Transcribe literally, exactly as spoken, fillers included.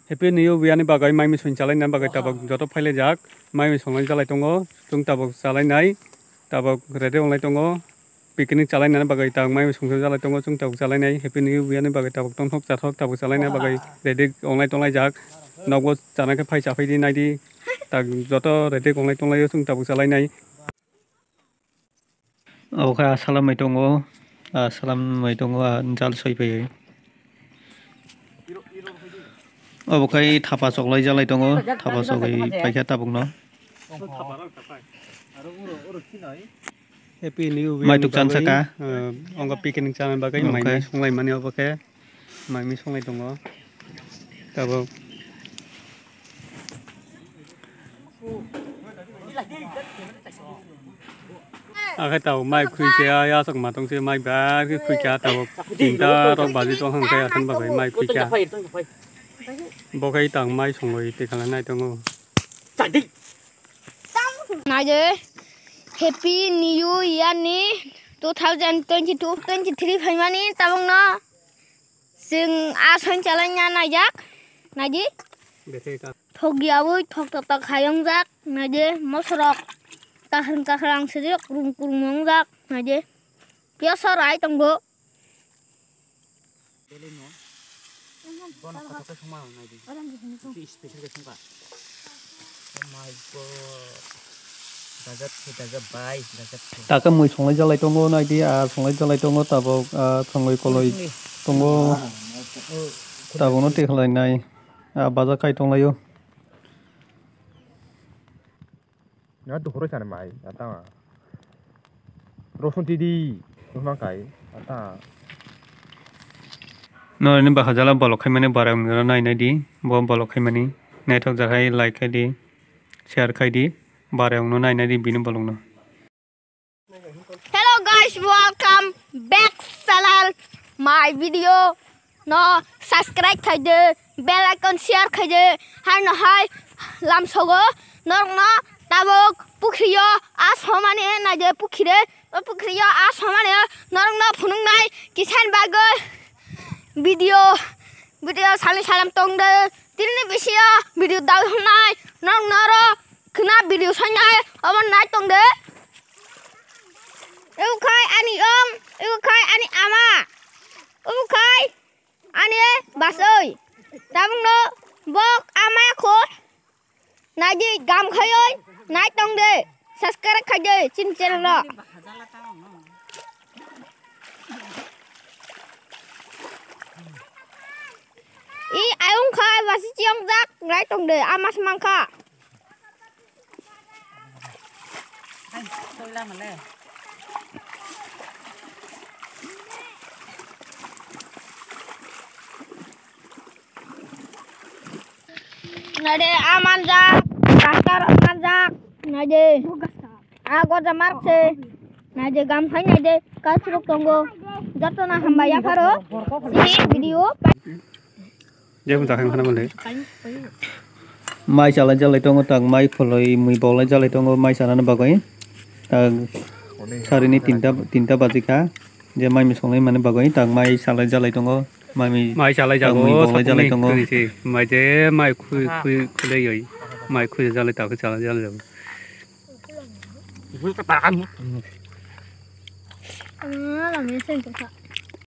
Happy New Year ni bagwi mai misung chalaina bagwi tabuk joto phailaijak. Mai misung lai jalai tongo, chwng tabuk chalainai, tabuk ready wnglai tongo. Picnic chalaina bagwi tabuk mai misung jalai tongo, chwng tabuk chalainai. Happy New Year ni bagwi tabuk tongthok chathok tabuk chalaina bagwi ready wnglai tonglaijak. Nogo chana khe phai chaphai di naidi. Tak joto ready wnglai tonglaio, chwng tabuk chalainai. Obo khe a salamwi tongo, a salamwi tongo, a jal soi phaiwi. Obo khe thapa choklai jalai tongo, thapa chogwi paikha tabukno. Happy New Year ni bagwi, uh, ongo picnic chana bagwi mai songlai mani obo khe. Mai mi songlai tongo. Tabuk. Akhe tabuk mai khwi se ya, ya sok ma tong se mai bar khe khwi kha tabuk. Tinta rok baji tong hang khe athang bagwi mai khwi kha. Bo khe tang mai songwi tikhala nai tongo. Naide Happy New Year ni two thousand twenty-two twenty-three phaimani tabukno. Chwng a song chalaina naijak, naidi. Bethai ta. Thok yaui thok thok thok hai wngjak, naidi mosorok kahrang kahrang sejak rung kurung wngjak, naidi. Piyasa rai tongo. Bono kotha khe songma ang naidi. Special khe songkha. Oh my God. Gajak se, gajak bai, gajak se. Taka mui songlai jalai tongo, naidi, a songlai jalai tongo, tabuk, a, thongwi koloi tongo, tabukno tikhlai nai, a, baja kai tonglaio. Na duhuroi sani mai, ata. Rosun tidi, rosun kai, ata. Noroni bwkha jala bolok khaimani barang nai nai di, bo bolok khaimani naithok jakhai like khai di. Share khai di, barayongno nainai di bini bolongno. Hello guys, welcome back channel my video no subscribe khai de, bell icon share khai de, hai no hai lamsogo norokno tabuk pukhriyo a somani naide pukhire o pukhriyo a somani norokno phunuknai kisan bagwi video video sali salam tongde tini bisio video dal hwnai norokno aro Khna video sainai obo nai tong de. Ebo khai ani ong, ebo khai ani ama. Ebo khai ani basoi. Tabuk no bok ama kho. Nai di gam khai oi, nai tong de. Subscribe khai de, chin channel no. I ayung khai basi chiong jak, nai tong de, ama semang kha. Nade a manjak, kastar manjak, nade a goja mark se, nade gam hai nade kasrok tongo, joto na hambai yapharo, sini video. Jebo jakhang khana mole. Mai chalai chalai tongo, tak mai khuloi mui bolai chalai tongo, mai chanani bagwi. Tak sarini tinta, tinta baji kha. Je mai misongnai mani bagwi, tak mai chalai chalai tongo. Mai mi, mai chalai tak jago, mui bolai chalai tongo. Mai je, mai khui, khui, khulei yoi. Mai khui chalai tak chalai chalai jago.